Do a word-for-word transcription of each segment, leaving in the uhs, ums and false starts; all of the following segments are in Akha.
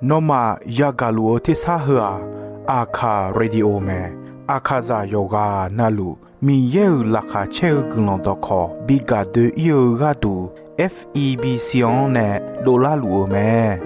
Nawmaf yagaq luf-eu tersar heu-aq, Aqkaq Radio mae. Aqkaqzaq yawqghaq navluf Miqyaer-euq laqkhaq caer-eu guiqlanq dawqkawq bi gaq doe-ir-eu gharduq, F E B C-anr nae dovlar luf-eu mae.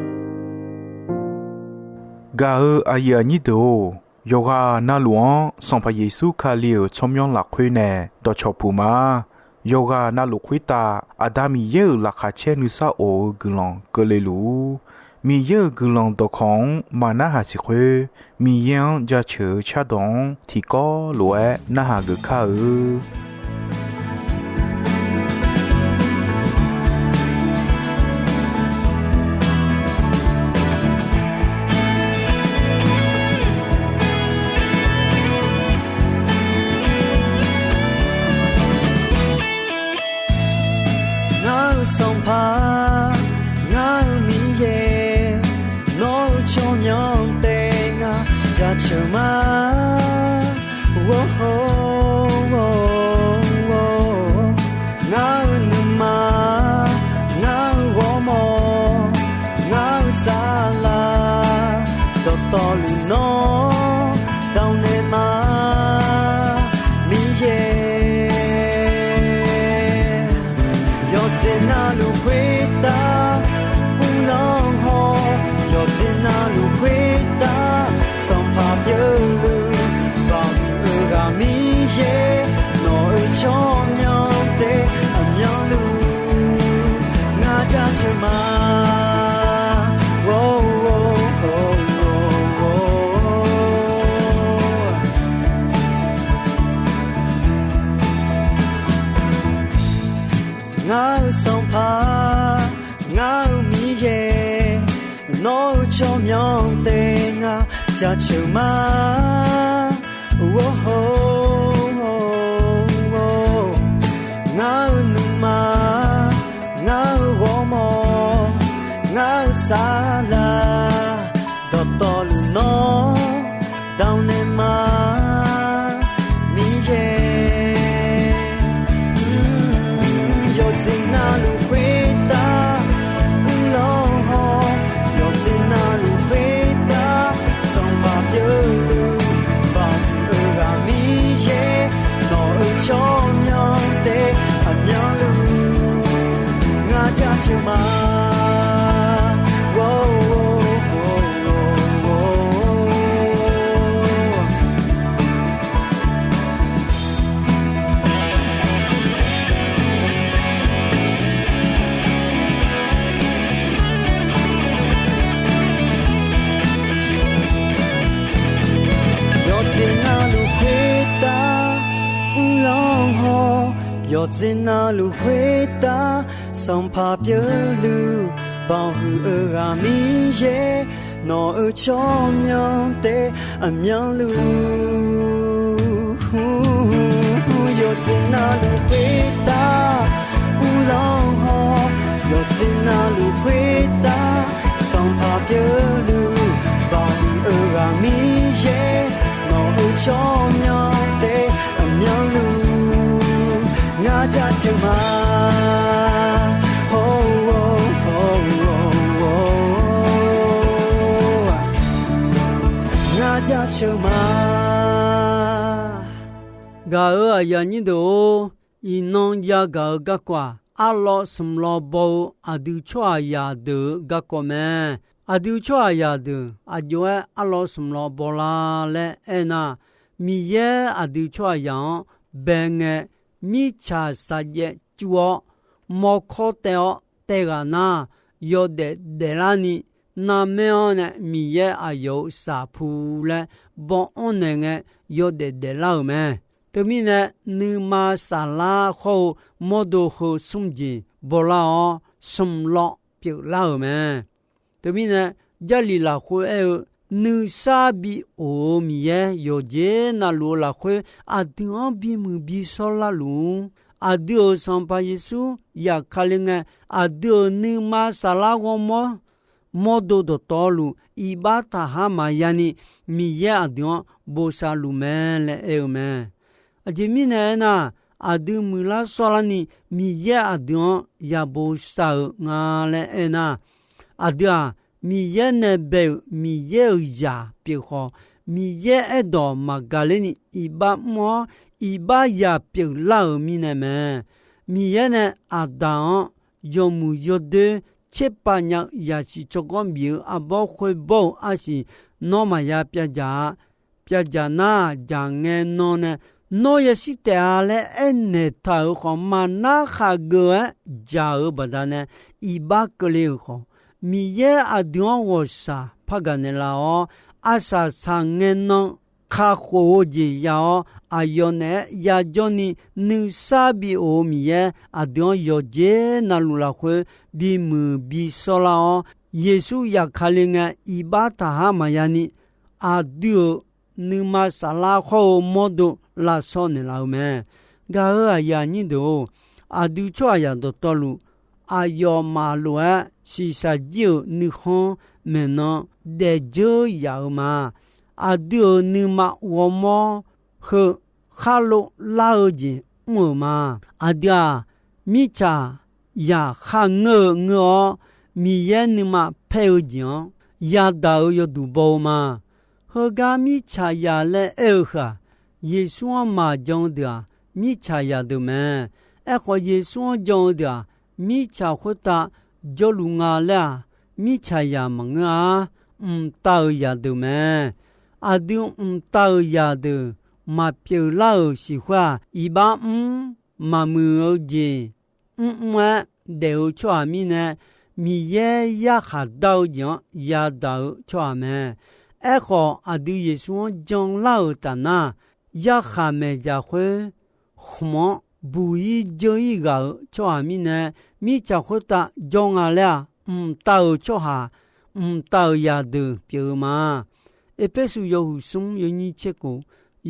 Gaq-eu aqyuif aqnyir deuq-or, yawqghaq navluf-anr Sanqpaq Yeqsur Kali-euq tsawrmyanr lafkhoer nae dawqcawq puq ma. Yawqghaq navluf khoertav Aqda Miqyaer-euq laqkhaq caer nuisar of-eu guiqlanq keuvle luf-ur. Miqyaer-euq guiqlanq dawqkawq-anr maqnarhaq siq khoer, Miqyaer-anr jaceuq-eu cardawq-anr tiqkawv lof-aer narhaq geuf kar-eu. Ngar-eu Sanqpaq, ngar-eu Miqyaer, nawr-eu tsawrmyanr taef ngar jaceuq ma. Ngar-eu nuima, ngar-eu ghawrmawr, ngar-eu saflar, dawqtawvluf nawr dawq naeq ma, Miqyaer. Yawqjeq navluf khoertav uvlanr haw, yawqjeq navluf khoertav Sanqpaq pyeufluf, baqhuiq-eu ghaq Miqyaer, nawq-euq tsawrmyanr taef aqmyanluf ngar jaceuq ma. Ngar-eu Sanqpaq, ngar-eu Miqyaer, nawr-eu tsawrmyanr taef ngar jaceuq ma. Ngar-eu nuima, ngar-eu ghawrmawr, ngar-eu saflar, dawqtawvluf nawr dawq naeq ma, Miqyaer. Yawqjeq navluf khoertav uvlanr haw, yawqjeq navluf khoertav Sanqpaq pyeufluf, baqhuiq-eu ghaq Miqyaer, nawq-euq tsawrmyanr taef aqmyanluf ngar jaceuq ma. Yawqjeq navluf khoertav uvlanr haw, yawqjeq navluf khoertav Sanqpaq pyeufluf, baqhuiq-eu ghaq Miqyaer, nawq-euq tsawrmyanr taef aqmyanluf. Yawqjeq navluf khoertav uvlanr haw, yawqjeq navluf khoertav Sanqpaq pyeufluf, baqhuiq-eu ghaq Miqyaer, nawq-euq tsawrmyanr taef aqmyanluf ngar jaceuq ma. Ngar jaceuq ma. Gaq-eu aqyuif aqnyir deuq-or, iqnan yagaq-eu garkawv-aq, arlawv smq lawv baw-eu aqdui tsawrhaqzaq deuq-euq garkawv mae. Aqdui tsawrhaqzaq deuq aqjox-aer arlawv smq lawv bawlar laer aernar, Miqyaer aqdui tsawrhaqzaq-anr bae ngae, mirtsaq shaqjaev cuv-awr, mawrkawr taev-awr taev ghaq nar, yawdaef daeflarni, narmaer-anr nae Miqyaer aqyawf-euq saqpu laer baw anr naeq ngae, yawdaef daeflar-euq mae. Teumirnae, nuima saflar khawr-eu mawrdo heu smr jeq bawlar-awr, smq lawv pyeuflar-euq mae. Teumirnae, Jarlif lafkhoer aer-eu, nuisar bi of-eu Miqyaer yawqjeq navluf-eu lafkhoer aqdui-anr bimuiq bi shawrlar luf-ur. Aqdui-euq Sanqpaq Yeqsur zafkale ngae, aqdui-euq nuima saflar ghawrmawr mawrdo dawqtawvluf iqbax taqhar maqya ni, Miqyaer aqdui-anr bosav luf mae laer aer-eu mae. Aqjeq mirnae aernar, aqdui muiqlar shawrlarni Miqyaer aqdui-anr ya bosav-euq nga laer aernar, aqdui-aq, Miqyaer nae bae-euq Miqyaer-euq zaq pyeuf khawf, Miqyaer aerdawq maqgaq ler ni iqbax mr-awr, iqbax zaq pyeuflar-euq mirnae mae. Miqyaer nae Aqdaq-anr yawmuiq yawdoer tserpav nya-eu zaqsiq tsawrganr bif-eu arbawr khoerbawr-euq arsiq nawr maqya pyavdzaq-a. Pyavdzaq nar, dzaq ngae nan nae nawr yashir taef-a laer aernaeq taq-euq khawf, maqnar khaqgeuf-aer dzaq-euq baqdanae iqbax keuvle-euq khawf, Miqyaer aqdui-anr ghawqshaq par gaqnaeq laf-awr, arsaq saq ngae nan kakhof-eu jeq ya-awr, aqyawf naeq-aer yajawr ni nuisar bi of-eu Miqyaer aqdui-anr yawqjeq navluf lafkhoer bimuiq bi sawrlar-awr, Yeqsur yaf Kali ngae iqbax taqhar maqya ni, aqdui-euq nuima saflar hawr-eu mawrdo lavshaw naeqlaf-eu mae. Gaq-euq aqyuif aqnyir deuq-or, aqdui tsawrhaqzaq dawqtawvluf, aqyawfmaf lof-aer shiqshaq jir-euq nuikhanr maeqnan daefdzeur yaf-eu ma. Aqdui-euq nuima ghawrmawr heu khar lov lar-eu jeq mr-euq ma. Aqdui-aq, mirtsaqzaq kharngeur-eu ngeur-awr, Miqyaer nuima paer-eu jeq-anr yadaq-euq yawduq baw-eu ma. Heugar mirtsaqzaq laer aer-eu heu-aq, Yeqsur-anr maqjan-eu deuq-aq, mirtsaqzaq deuq mae. Aerkhawf, Yeqsur-anr jan-eu deuq-aq, mirtsaq khoertav jawrluf nga laer-aq, mirtsaqzaq maqngeur-a. Mqtav-euq zaqdeuq mae. Aqdui mqtav-euq zaqdeuq maqpyeuf lar-euq siq khoer-aq, iqbax mr maqmuiq-eu jeq mrmr-aer daef-eu tsawrhaq mirnae, Miqyaer yarkhaq dar-eu jeq-anr yadaq-eu tsawrhaq mae. Aerkhawf, aqdui Yeqsur-anr janlar-euq taf nar, yarkhaq maeqzaq khoer khmq-anr buq-ir dzeur-ir ghaq-euq tsawrhaq mirnae, mirtsaq khoertav jawr nga laer-aq, mqtav-euq tsawrhaq, mqtav-euq zaqdeuq pyeuf-eu ma. Erpersu yawhuiq smr yawnyir tserkhof,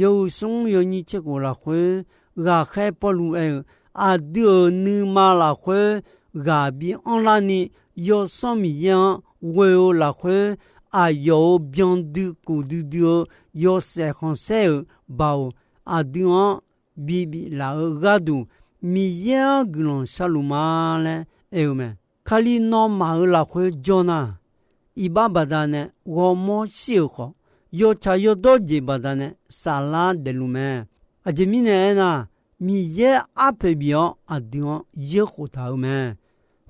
yawhuiq smr yawnyir tserkhof lafkhoer, ghaqkhaer Pawrluv aer-eu, aqdui-euq nuima lafkhoer ghaq bi anrlar ni, Yawsanr Miqyaer-anr ghoe-eu lafkhoer, aqyawf-euq byandui kuf duidui-eu yawshaef khanqsaer-euq baoq, aqdui-anr bibif laf-eu gharduq, Miqyaer-anr guiqlanq sharluf ma laer aer-eu mae. Kali nawmaf-euq lafkhoer jawr nar, iqbax baqdanae ghawrmawr shir-euq khawf, yawtsaq yawdawr jeq baqdanae saflar daefluf mae. Aqjeq mirnae aernar, Miqyaer arpoeq bif-awr aqdui-anr yaerkhof taq-euq mae.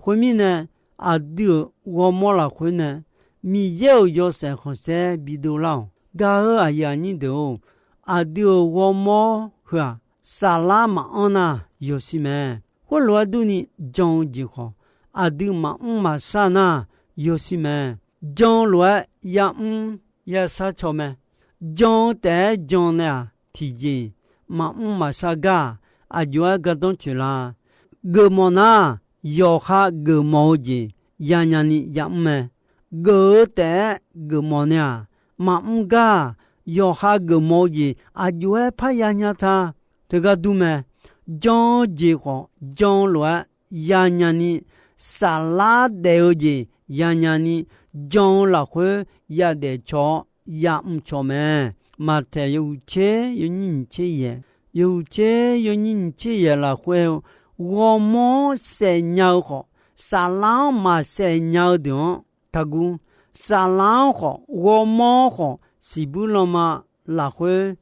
Khoermirnae, aqdui-euq ghawrmawr lafkhoer nae Miqyaer-euq yawshaef khanqsaer bidov lar-awq. Gaq-eu aqyuif aqnyir deuq-or, aqdui-euq ghawrmawr heu-aq, saflar maqanr nar yawshir mae. Khoerlof-aer durni, jan-eu jeq khawf, aqdui maqmr maqshar nar yawshir mae. Jan-eu lof-aer yamr yashar caw mae. Jan-eu taef-aer jan nae-aq, tiqjeq maqmr maqshar gar-aq, aqjox-aer gardanr coeq la? Geufmawf nar, yawqha geufmawf-eu jeq yanya ni yamr mae. Geuf-eu taef-aer geufmawf nae-aq, maqmr gar-aq, yawqha geufmawf-eu jeq aqjox-aer parya nya ta. Teugar dur mae. Jan-eu jeq khawf, jan-eu lof-aer yanya ni, saflar daef-eu jeq yanya ni, jan-eu lafkhoer yadaef caw-awr yamr caw mae. Maqtaeq yawhuiq tser yawnyir nyiq tser yaeq, yawhuiq tser yawnyir nyiq tser yaeq lafkhoer-eu, ghawrmawr-anr saef nya-eu khawf, saflar-anr maqsaef nya-eu deuq-anr taqguv. Saflar-anr khawf, ghawrmawr-anr khawf, siqbuir lanma lafkhoer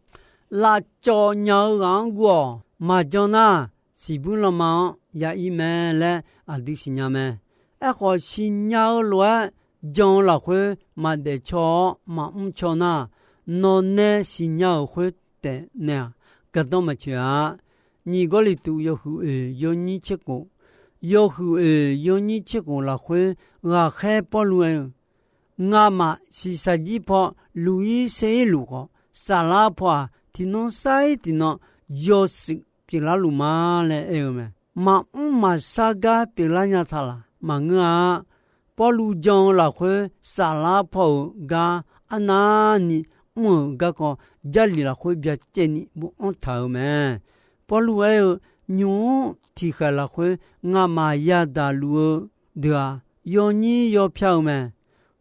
lavcawv nya-eu ghaq-anr guv-awq. Maqjan nar, siqbuir lanma-anr ya ir mae laer aqdui siqnya mae. Aerkhawf, siqnya-eu lof-aer jan-eu lafkhoer maqdaef caw-awr maqmr caw nar, nawq nae siqnya-euq khoer taef nae-aq, gardanr maqcoeq-a. Nyiq Gawrliqtu yawhuiq oeq yawnyir tserkhof, yawhuiq oeq yawnyir tserkhof lafkhoer ghaqkhaer Pawrluv aer-eu, ngamaf shiqshaq jir paw luq-ir ser-ir luf khawf, saflar paw-aq, tiqnan sar-ir tiqnan yawshuif pyeuflar luf ma laer aer-eu mae. Maqmr maqshar gar pyeuflar nya taq laq? Maqngeur-a. Pawrluv jan-eu lafkhoer saflar paw-euq gar arnavni mr-euq garkawv, Jarlif lafkhoer byacaevni bofanr taq-euq mae. Pawrluv aer-eu, nymq-mr tiqkhaeq lafkhoer ngamaf yadaq luf-eu deuq-aq, yawnyir yawpyar-eu mae.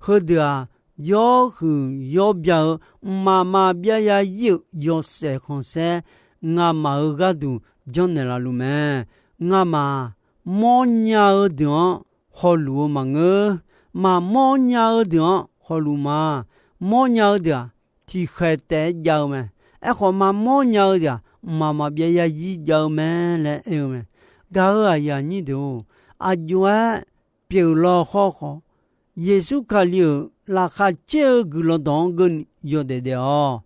Heudeuq-aq, yawhuiq yawbya-eu mqmaq maqbyav ya ir-euq yawshaef khanqsaer ngamaf-euq gharduq janrnaeq laf luf mae. Ngamaf-aq, mawrnya-eu deuq-anr hawluf-eu maqngeur. maqmawr nya-eu deuq-anr khawf luf ma. Mawrnya-eu deuq-aq, tiqkhaeq taef-aer jav-eu mae. Aerkhawf, maqmawr nya-eu deuq-aq, mqmaq maqbyav yazir jav-eu mae laer aer-eu mae. Gaq-euq aqyuif aqnyir deuq-or, aqjox-aer pyeuf law hawrkhawf, Yeqsur Kali-euq laqkhaq caer-eu guiqlanq dawq-anr geuv yawdaef daef-awq.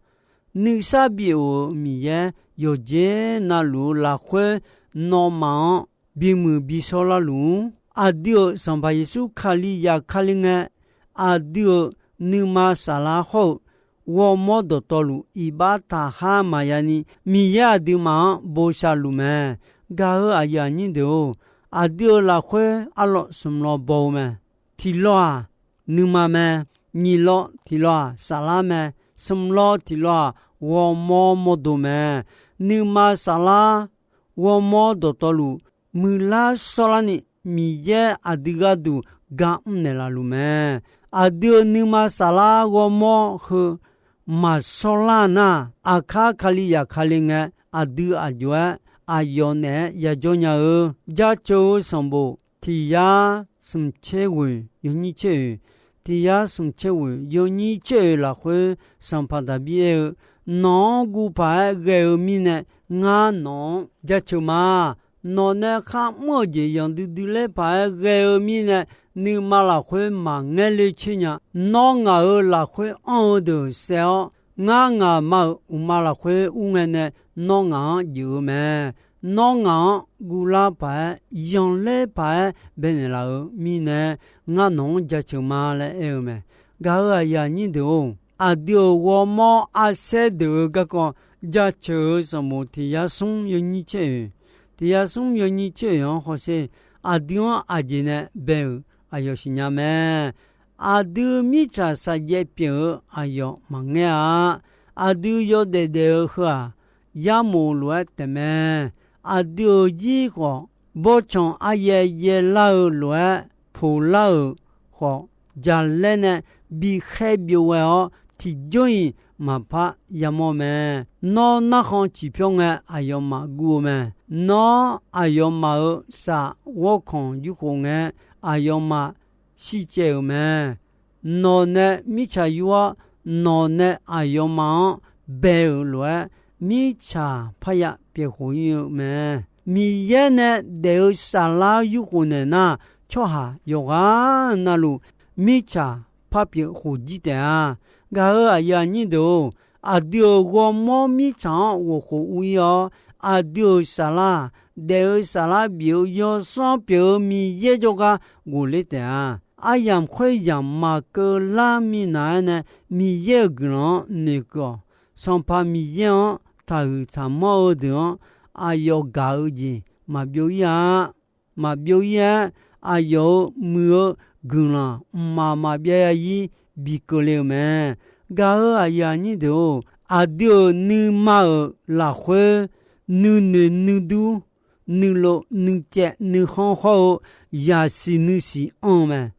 Nuisar biof-euq Miqyaer yawqjeq navluf-eu lafkhoer nawmaf-anr bimuiq bishawr larluf-ur. Aqdui-euq Sanqpaq Yeqsur Kalizaq Kali ngae, aqdui-euq nuima saflar hawr-eu ghawrmawr dawqtawvluf iqbax taqkhar maqya ni, Miqyaer aqduimaf-anr boshaq luf mae. Gaq-euq aqyuif aqnyir deuq-or, aqdui-euq lafkhoer arlawr smq lawr baw-eu mae. Tiq lawr-aq, nuima mae. Nyiq lawr tiq lawr-aq, saflar mae. Smq lawr tiq lawr-aq, ghawrmawr mawrdo mae. Nuima saflar ghawrmawr dawqtawvluf muiqlar shawrlarni, Miqyaer aqdui gharduq ga mrnaeq laf luf mae. Aqdui-euq nuima saflar ghawrmawr heu maqshawrlar nar, aqkar Kalizaq Kali ngae, aqdui aqjox-aer aqyawf naeq-aer yajawr nya-eu. Jaceuq-eu sanqbof tiq yar smq caer ghoeq yawnyir caer oeq, tiq yar smq caer ghoeq yawnyir caer oeq lafkhoer Sanqpaq Daqbir aer-eu, Nawq-anr guv paq-aer ghae-eu mirnae, ngar nawq-anr jaceuq ma. Nawq nae kharmr-eu jeq yanqdui dui ler paq-aer ghae-eu mirnae, nuima lafkhoer maqngaer ler coer nya. Nawr ngaq-euq lafkhoer anr-eu deuq saev-awr, ngar ngaqma-euq uqma lafkhoer ur ngae nae nawr ngaq-anr jeuf-eu mae. Nawr ngaq-anr guvlar paq-aer, yanqler paq-aer baenaeq laf-euq mirnae, ngar nawq-anr jaceuq ma laer aer-eu mae. Gaq-euq aqyuif aqnyir deuq-or, aqdui-euq ghawrmawr arsaer deuq-eu garkawv, jaceuq-eu sanqbof tiq yar smr yawnyir caer oeq, tiq yar smr yawnyir caer oeq-anr hawsher, aqdui-anr aqjeq nae bae-euq aqyawf siqnya mae. Aqdui mirtsaq saqjaev pyeuf-eu aqyawf maqngaer-a. Aqdui yawdaef daef-eu heu-aq, yarmof lof-aer taefmae. Aqdui-euq zir khawf, bawrtsanq aryaev yaev lar-eu lof-aer poq lar-euq khawf, jaqlaer nae bikhaer byov ghae-awr, tiqjawr-iq maqpar yamawr mae. Nawr narkhan ciqpyawr ngae, aqyawfmaf guv-eu mae. Nawr aqyawfmaf-euq saf ghawrkanq yurkhof ngae, aqyawfmaf shircaev-euq mae. Nawq nae mirtsaq yur-awr, nawq nae aqyawfmaf-anr bae-euq lof-aer, mirtsaq parya pyeuf khof ir-eu mae. Miqyaer nae daef-eu saflar yurkhof naeq nar, tsawrhaq yawqghaq navluf mirtsaq par pyeuf khof jir taef-a. Gaq-euq aqyuif aqnyir deuq-or, aqdui-euq ghawrmawr mirtsaq-anr ghofkhof ur ir-awr, aqdui-euq saflar, daef-eu saflar bif-eu yawsanr pyeuf-eu Miqyaer jawrgar ghofler taef-a. Aryamq khoeryamq maqkeuv lar minav-aer nae Miqyaer-euq guiqlanq-anr noeqkeuv-awq. Sanqpaq Miqyaer-anr taqhuiq taqmanr-eu deuq-anr aqyawf gaq-eu jeq maqbyov ir-a. Maqbyov ir-aer, aqyawf-euq muiq-eu guiqlanq mqmaq maqbyav yazir bi keuvle-euq mae. Gaq-euq aqyuif aqnyir deuq-or, aqdui-euq nuima-euq lafkhoer nuinoeq nuidur, nuilov nuicaev nuikhanr hawr-eu yasiq nuisiq anr-eu mae.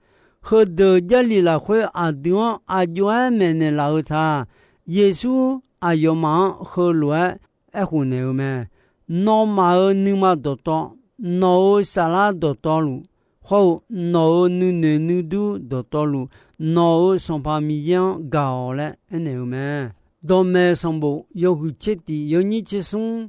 Heudeuq Jarlif lafkhoer aqdui-anr aqjox-aer maeqnaeq laf-eu ta. Yeqsur aqyawfmaf-anr heulof-aer aerkhof naeq-eu mae. Nawmaf-euq nuima dawqtawv, nawq-euq saflar dawqtawvluf, hawr-eu nawq-euq nuinoeq nuidur dawqtawvluf, nawq-euq Sanqpaq Miqyaer-anr gaq-awq laer aernaeq-eu mae. Dawqmaeq sanqbof yawhuiq tser tiq yawnyir tser smr,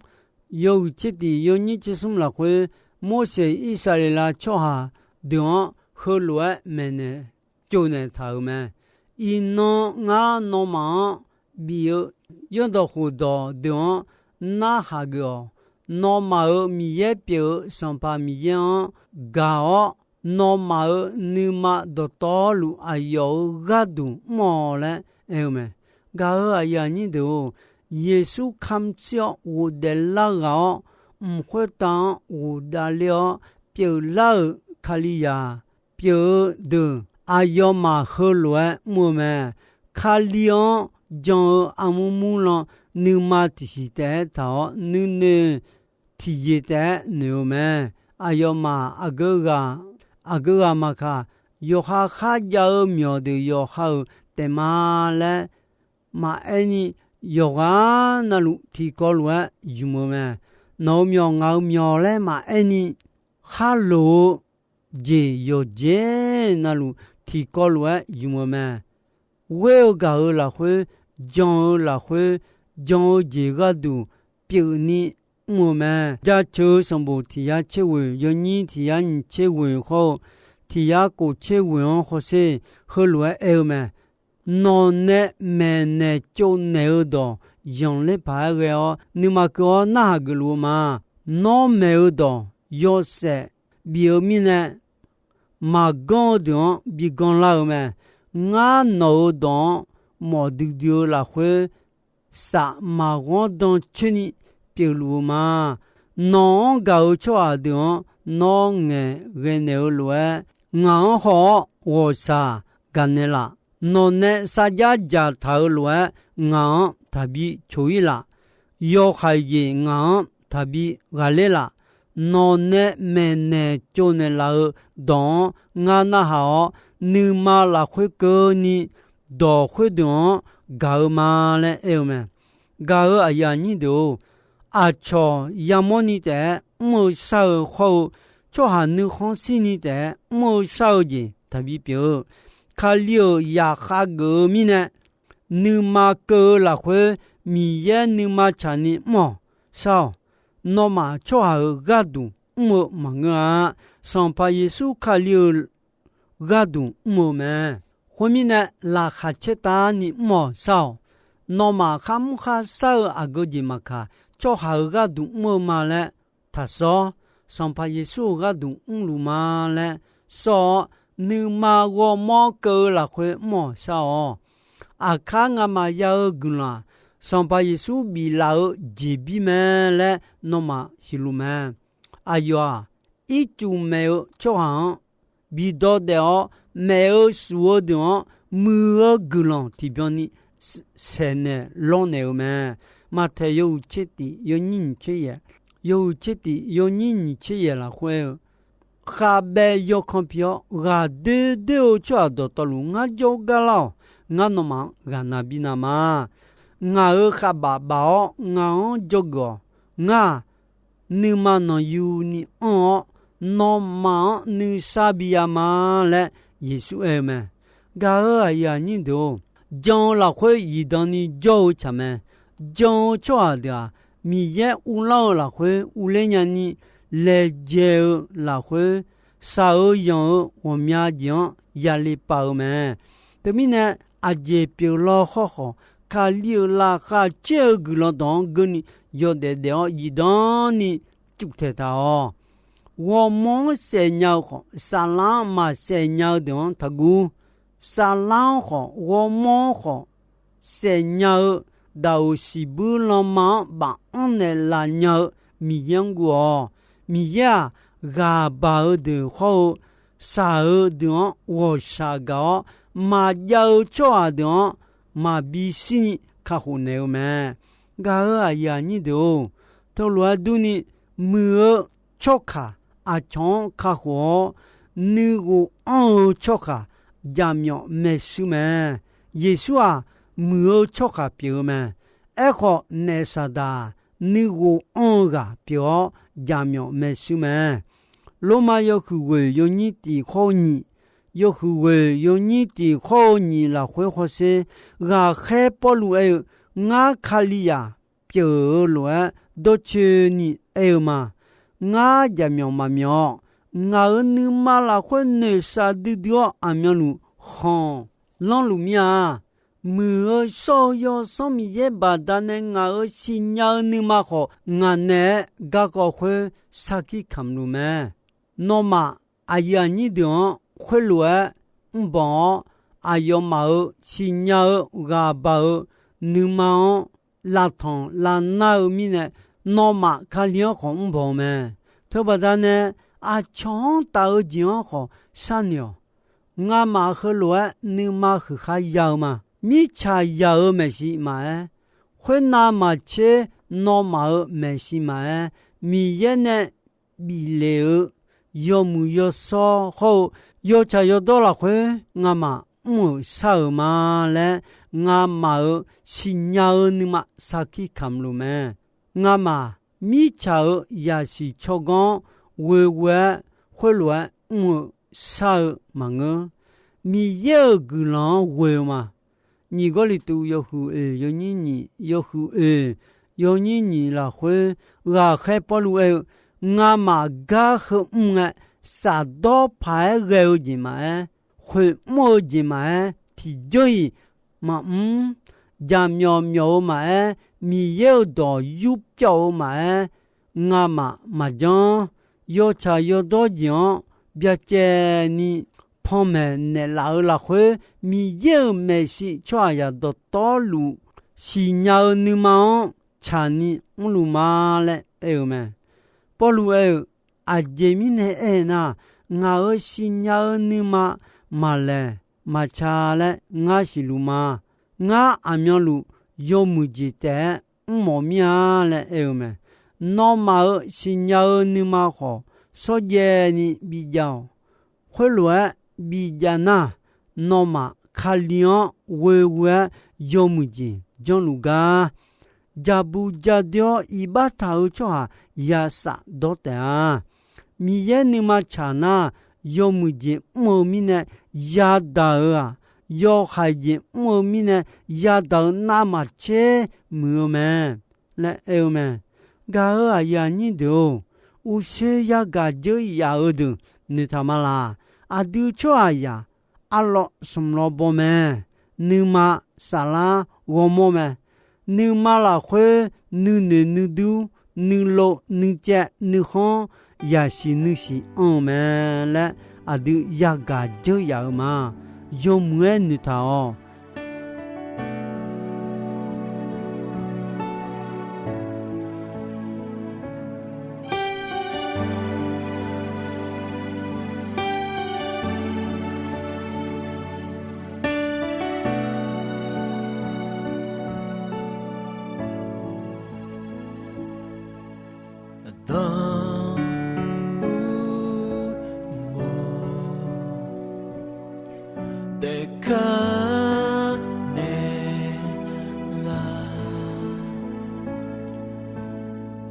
yawhuiq tser tiq yawnyir tser smr lafkhoer, Morseq Irsaqleqlav tsawrhaq deuq-anr heulof-aer maeqnaeq tsovnaeq taq-euq mae. Iqnan ngar nawmaf-anr bif-eu Yawrdawq khofdawq deuq-anr narhaq geuf-awq. Nawmaf-euq Miqyaer pyeuf-eu Sanqpaq Miqyaer-anr gaq-awr, nawmaf-euq nuima dawqtawvluf aqyawf-euq gharduq mr-awq laer aer-eu mae. Gaq-euq aqyuif aqnyir deuq-or, Yeqsur kamq tsir-awr ghofdaef lar ghaq-awr, mq khoertav-anr ghofdav ler-awr pyeuflar-euq Kalizaq pyeuf-eu deuq, aqyawfmaf heulof-aer mr-eu mae. Kali-anr jan-eu armur murlan nuima tiqsiq taef-aer taq-awr, nuinoeq tiqjeq taef-aer noeq-eu mae. Aqyawfmaf aqgeu ghaq, aqgeu ghaq maqkaq, yawqha kharjav-eu myawq deuq yawqha-euq taef ma laer maqaer ni, yawqghaq navluf tiqkawv lof-aer ymq-eu mae. Nawq-euq myawq, ngaq-euq myawq laer maqaer ni, kharloq-eu jeq yawqjeq navluf tiqkawv lof-aer ymq-eu mae. Ghoer-eu gaq-euq lafkhoer, jan-eu lafkhoer, jan-eu jeq gharduq pyeufni mr-eu mae. Jaceuq-eu sanqbof tiq yar tser ghoeq, yawnyir tiq yar nyiq tser ghoeq hawr-eu, tiq yar kof tser ghoeq-anr hawsher, heulof-aer aer-eu mae. Nawq nae maeqnaeq tsovnaeq-eu dawq zanqler paq-aer ghae-awr, nuima keuv-awr narhaq geufluf-eu ma. Nawr maeq-eu dawq yawshaef bif-eu mirnae, maqganr-eu deuq-anr bi ganrlar-eu mae. Ngar nawq-euq dawq-anr mawf duidui-eu lafkhoer, saf maqghanr dan coerni pyeufluf-eu ma. Nawq-anr gaq-eu tsawrhaq deuq-anr nawr ngaeqghae naeq-eu lof-aer, ngaq-anr haw-awr ghawqshaq gaqnaeq laf. Nawq nae sarjax dzaqtaq-euq lof-aer, ngaq-anr taqbi coq-ir laf. Yawhaiq jeq ngaq-anr taqbi ghaqler laf. Nawq nae maeqnaeq tsovnaeq laf-eu dawq-anr ngar narhaq-awr, nuima lafkhoer keuvni dawq khoerdeuq-anr gaq-eu ma laer aer-eu mae. Gaq-euq aqyuif aqnyir deuq-or, aqcawq yamawrni taef-aer mr-eu shar-eu hawr-eu, tsawrhaq nuikhanr shirni taef-aer mr-eu shar-eu jeq taqbi pyeuf-eu. Kali-euq zaqkhav geuf-eu mirnae, nuima keuv-eu lafkhoer Miqyaer nuima tsaqni mr-awq, shar-awq. Nawmaf tsawrhaq-euq gharduq mr-eu maqngeur-a. Sanqpaq Yeqsur Kali-euq gharduq mr-eu mae. Khoermirnae, laqkhaq caertavni mr-awq, shar-awq. Nawmaf kharmr kharshar-eu aqgeu jeq maqkaq, tsawrhaq-euq gharduq mr-eu ma laer taqsawr. Sanqpaq Yeqsur-euq gharduq mrluf ma laer sawr-awr, nuima ghawrmawr keuv-eu lafkhoer mr-awq, shar-awq. Aqkar ngamaf ya-eu guiqlanq-aq, Sanqpaq Yeqsur biflaf-eu jeqbir mae laer nawmaf siqluf mae. Aqyawf-aq, ircuf maeq-eu tsawrhaq-anr bidawr daef-awr, maef-eu shuf-eu deuq-anr muiq-eu guiqlanq tiqbyan ni saeqnaeq lawrnaeq-eu mae. Maqtaeq yawhuiq tser tif yawnyir nyiq tser yaeq, yawhuiq tser tif yawnyir nyiq tser yaeq lafkhoer-eu, khavbaev yawkan pi-awr ghaqdoer doer-eu tsawrhaq dawqtawvluf ngar jawrgar lar-awq. Ngar nawmaf-anr ghaqna bi na ma. Ngaq-euq khavbaf baf-awr ngaq-anr dzawgeuf-awq. Ngar-aq, nuima nanqyuni anr-awr, nawmaf-anr nuisar bi ya ma laer Yeqsur aer-eu mae. Gaq-euq aqyuif aqnyir deuq-or, jan-eu lafkhoer zifdan ni jawr-eu tsaq mae. Jan-eu tsawrhaq deuq-aq, Miqyaer uvlanr-eu lafkhoer uvler nyani, laejae-eu lafkhoer shaq-eu yanq-eu ghawqmya jeq-anr yale pav-eu mae. Teumirnae, aqjeq pyeuf law hawrkhawf, Kali-euq laqkhaq caer-eu guiqlanq dawq-anr geurni yawdaef daef-awr zifdan ni cuftaeq taq-awq. Ghawrmawr-anr saef nya-eu khawf, saflar-anr maqsaef nya-eu deuq-anr taqguv. Saflar-anr khawf, ghawrmawr-anr khawf, saef nya-eu daqoq siqbuir lanma-anr baf-anr naeqlaf nya-eu Miqyaer-anr guv-awq. Miqyaer-aq, ghaq baq-eu deuq hawr-eu, shaq-eu deuq-anr ghawqshaq gaq-awr, maqjav-eu tsawrhaq deuq-anr maqbi shirni kakhof naeq-eu mae. Gaq-euq aqyuif aqnyir deuq-or, teulof-aer durni, muiq-eu tsawrkaq aqcawq-anr kakhof-awr, nuighof anr-eu tsawrkaq jaqmyawf maershuir mae. Yeqsur-aq, muiq-eu tsawrkaq pyeuf-eu mae. Aerkhawf, naef Saqdaq-aq, nuighof anr-eu ghaq pyeuf-awr jaqmyawf maershuir mae. Lormav yawhuiq ghoeq yawnyir tiq khawr-eu nyiq, yawhuiq ghoeq yawnyir tiq khawr-eu nyiq lafkhoer hawsher, ghaqkhaer Pawrluv aer-eu, Ngar Kalizaq pyeuf-eu lof-aer dawrcoeni aer-eu ma. Ngar jaqmyawf maqmyawf-awr, ngaq-euq nuima lafkhoer noeqshaq duidui-awr aqmyanluf khanq lanrluf mir-a. Muiq-eu shawr-eu Yawsanr Miqyaer baqdanae ngaq-euq siqnya-eu nuima khawf, ngaq naeq-aer garkawv khoer sarkir kamq luf mae. Nawmaf aqyuif aqnyir deuq-anr khoerlof-aer mrbanq-awr, aqyawfmaf-euq siqnya-eu ghaq baq-eu nuima-anr lavtanq lavnar-eu mirnae, nawmaf Kali-anr khawf mrbanq-eu mae. Teubaqda nae aqcawq-anr taf-eu jeq-anr khawf sharnoeq-awq. Ngamaf heulof-aer nuima huiqkhar ya-eu ma. Mirtsaq yaq-euq maeqshi maqaer, khoernav maqtser nawmaf-euq maeqshi maqaer, Miqyaer nae bif le-eu yawmuiq yawshawr hawr-eu yawtsaq yawdawr lafkhoer ngamaf mr-euq shar-euq ma laer, ngamaf-euq siqnya-eu nuima sarkir kamq luf mae. Ngamaf mirtsaq-euq zaqsiq tsawrganr-anr ghoeghoe-aer khoerlof-aer mr-eu shar-eu maqngeur. Miqyaer-euq guiqlanq-anr ghoe-eu ma. Nyiq Gawrliqtu yawhuiq oeq yawnyir nyiq, yawhuiq oeq yawnyir nyiq lafkhoer ghaqkhaer Pawrluv aer-eu, Ngamaf gar heu mr ngae, shafdawr paq-aer ghae-eu jeq maqaer, khoeq mr-eu jeq maqaer, tiqjawr-iq maqmr, jaqmyawf myawf-eu maqaer, Miqyaer-euq dawq yurpyawv-eu maqaer, ngamaf maqjanr. Yawtsaq yawdawr jeq-anr byacaevni panmaeq naeqlaf-eu lafkhoer, Miqyaer-euq maeqshi tsawrhaqzaq dawqtawvluf siqnya-eu nuima-anr tsaqni mrluf ma laer aer-eu mae. Pawrluv aer-eu, Aqjeq mirnae aernar, ngaq-euq siqnya-eu nuima maqlaeq maqca laer ngar siqluf ma. Ngar aqmyanluf yawmuiq jeq taef-aer mrmawf mir-a laer aer-eu mae. Nawmaf-euq siqnya-eu nuima khawf shawrjaev ni bijav-awq. Khoerlof-aer bijav nar, nawmaf Kali-anr ghoeghoe-aer yawmuiq jeq janrluf gar, jaqbu jadoer-awr iqbax taq-eu tsawrhaq ya shafdawr taef-a. Miqyaer nuima tsaq nar, yawmuiq jeq mr-eu mirnae yadaq-euq-aq, yawhaiq jeq mr-eu mirnae yadaq-euq navmaqtser muiq-eu mae laer aer-eu mae. Gaq-euq aqyuif aqnyir deuq-or, uqshoe yagaq dzeur yaf-eu deuq noeqtaq ma laq. Aqdui tsawrhaqzaq arlawv smq lawv baw mae. Nuima saflar ghawrmawr mae. Nuima lafkhoer nuinoeq nuidur, nuilov nuicaev nuikhanr, yasiq nuisiq anr-eu mae laer aqdui yagaq dzeur yaf-eu ma. Yawmuiq-aer noeqtaq-awq. Aqdan urmor taef kar naeq laf,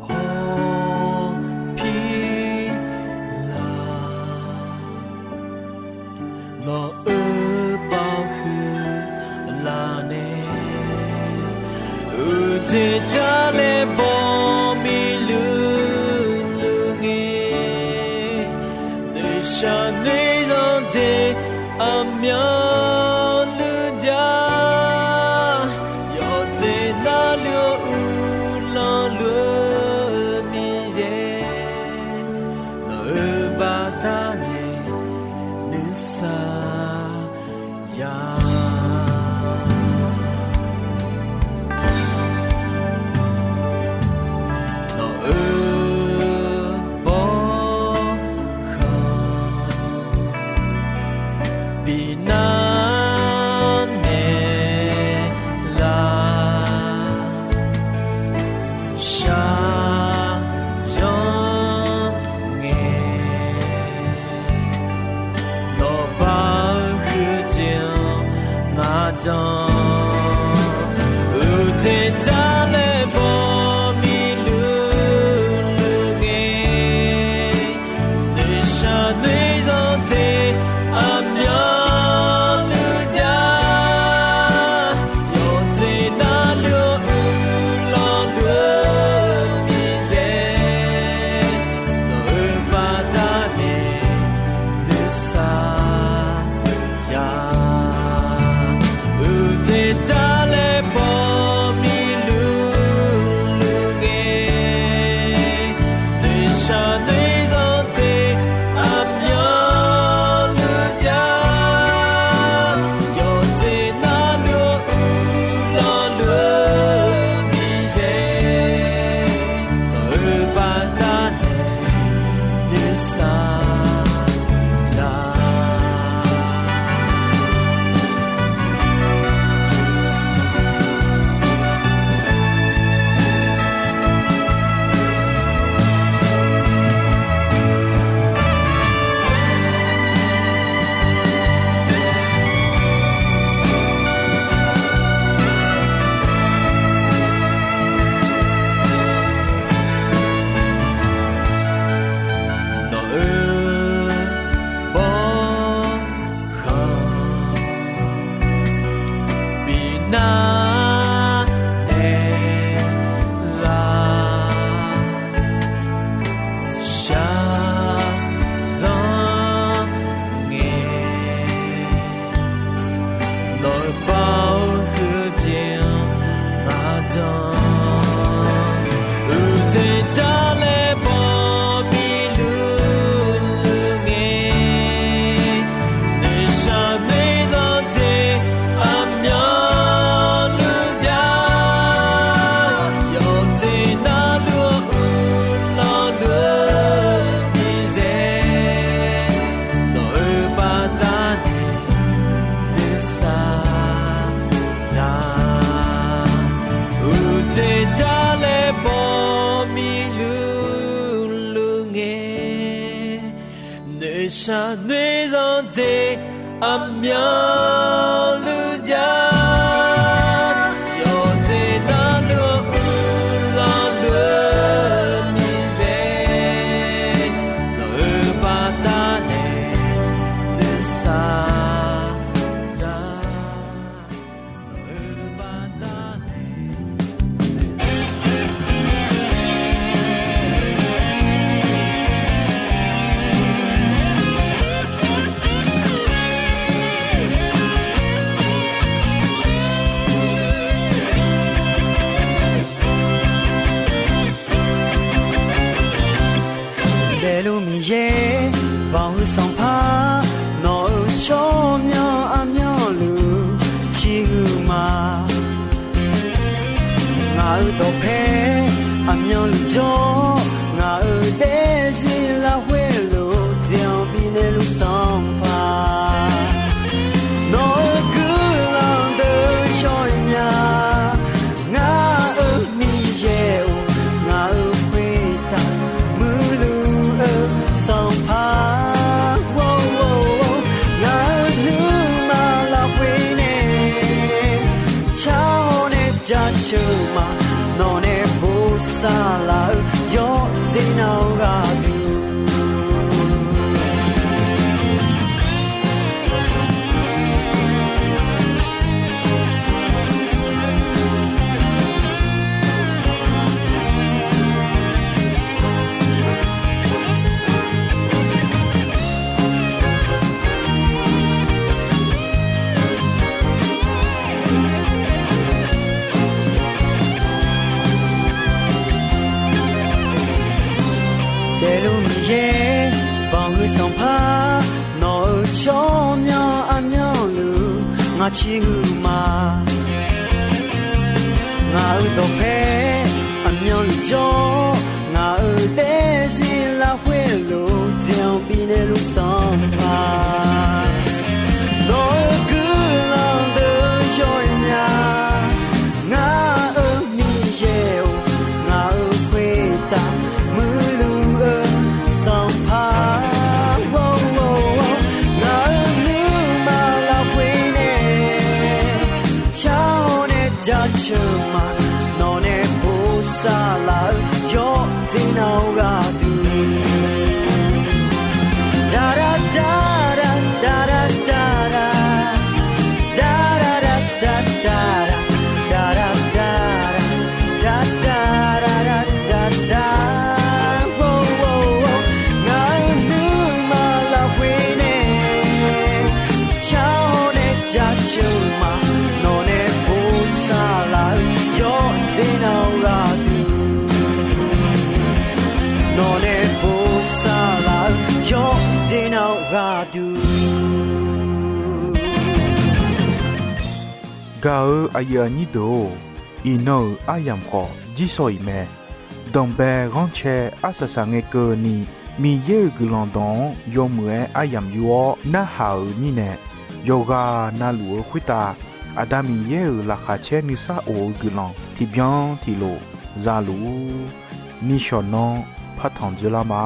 hawpir laf, nawq-euq baoq huiq laf nae, uqdzaeq jar laer baw miqluiq luiq ngae, noeqshaq noeqzanq dzaeq aqmyanluf jar, yawqdzaeq navluf-eu uvlanr luf-eu Miqyaer, nawq-euq baqda nae nuisar ya. Nawq-euq bawrkhanq binar naeq laf, shaqzanr ngae, nawq baq-eu huiqdzaeq-anr ngar jan, uqdzaeq jar laer baw miqluiq luiq ngae, noeqshaq noeqzanq dzaeq aqmyanluf jar, yawqdzaeq navluf-eu uvlanr luf-eu Miqyaer, nawq-euq baqda nae nuisar ya. Uq Nar naeq ghaq shaqzanr ngae, nawq-eu baoq-eu huiqdzaeq-anr maqjan. Uqdzaeq jar laer bawmiq luf luf ngae, noeqshaq noeq zanqdzaeq aqmyanluf jar. Yawqjeq navluf-anr uqlanq luf-eu miqyaer, nawq-eu baqdanae nuisar za. Uqdzaeq jar laer bawmiq luf luf ngae, noeqshaq noeq zanqdzaeq aqmyanluf jar. Yawqjeq navluf-anr uqlanq luf-eu miqyaer, nawq-eu baqdanae nuisar za. Nawq-eu baqdanae Daefluf Miqyaer, banq-eu Sanqpaq, nawq-euq tsawrmyanr aqmyanluf ciqhuiq ma. Ngaq-euq dawqpae aqmyanluf jawr, ngaq-euq daefzir lafkhoer luf dzaeq-anr bifnaeq luf Sanqpaq, nawq-euq guiqlanq deuq shawr-eu nya. Ngaq-euq Miqyaer-or, ngaq-euq khoertav muiqluf-eu Sanqpaq, ngaq-euq nuima lafkhoer nae carhaw nae jaceuq ma. Nawq nae bosav laf-eu yawqjeq nav-eu gharduq Daefluf Miqyaer, banq-eu Sanqpaq, nawq-euq tsawrmyanr aqmyanluf ngaq ciqhuiq ma. Ngaq-euq dawqpae aqmyanluf jawr, ngaq-euq daefzir lafkhoer luf dzaeq-anr bifnaeq luf Sanqpaq, nawq-euq guiqlanq deuq yawr-eu nya. Ngaq-euq Miqyaer-or, ngaq-euq khoertav muiqluf-eu Sanqpaq, ngaq-euq nuima lafkhoer nae carhaw nae jaceuq ma. Nawq nae bosav laf-eu yawqjeq nav-eu gharduq, dara dara dara dara, dara dara dara, dara dara dara, dara dara dara. Ngaq-euq nuima lafkhoer nae carhaw nae jaceuq ma. Nawq nae bosav laf-eu yawqjeq nav-eu gharduq, nawq nae bosav laf-eu yawqjeq nav-eu gharduq. Gaq-eu aqyuif aqnyir deuq-or, iqnan-euq aryamq khawf jirshaw-iq mae. Danqbae ghanrcae arsaq saq ngae keuvni, Miqyaer-euq guiqlanq dawq-anr yawmuiq-aer aryamq yur-awr narhaq-euq mirnae, yawqghaq navluf-eu khoertav Aqda Miqyaer-euq laqkhaq caer nuisar of-eu guiqlanq tiqbyan tiqlof za luf-ur. Nishawq nanr partanq dzeurlar ma.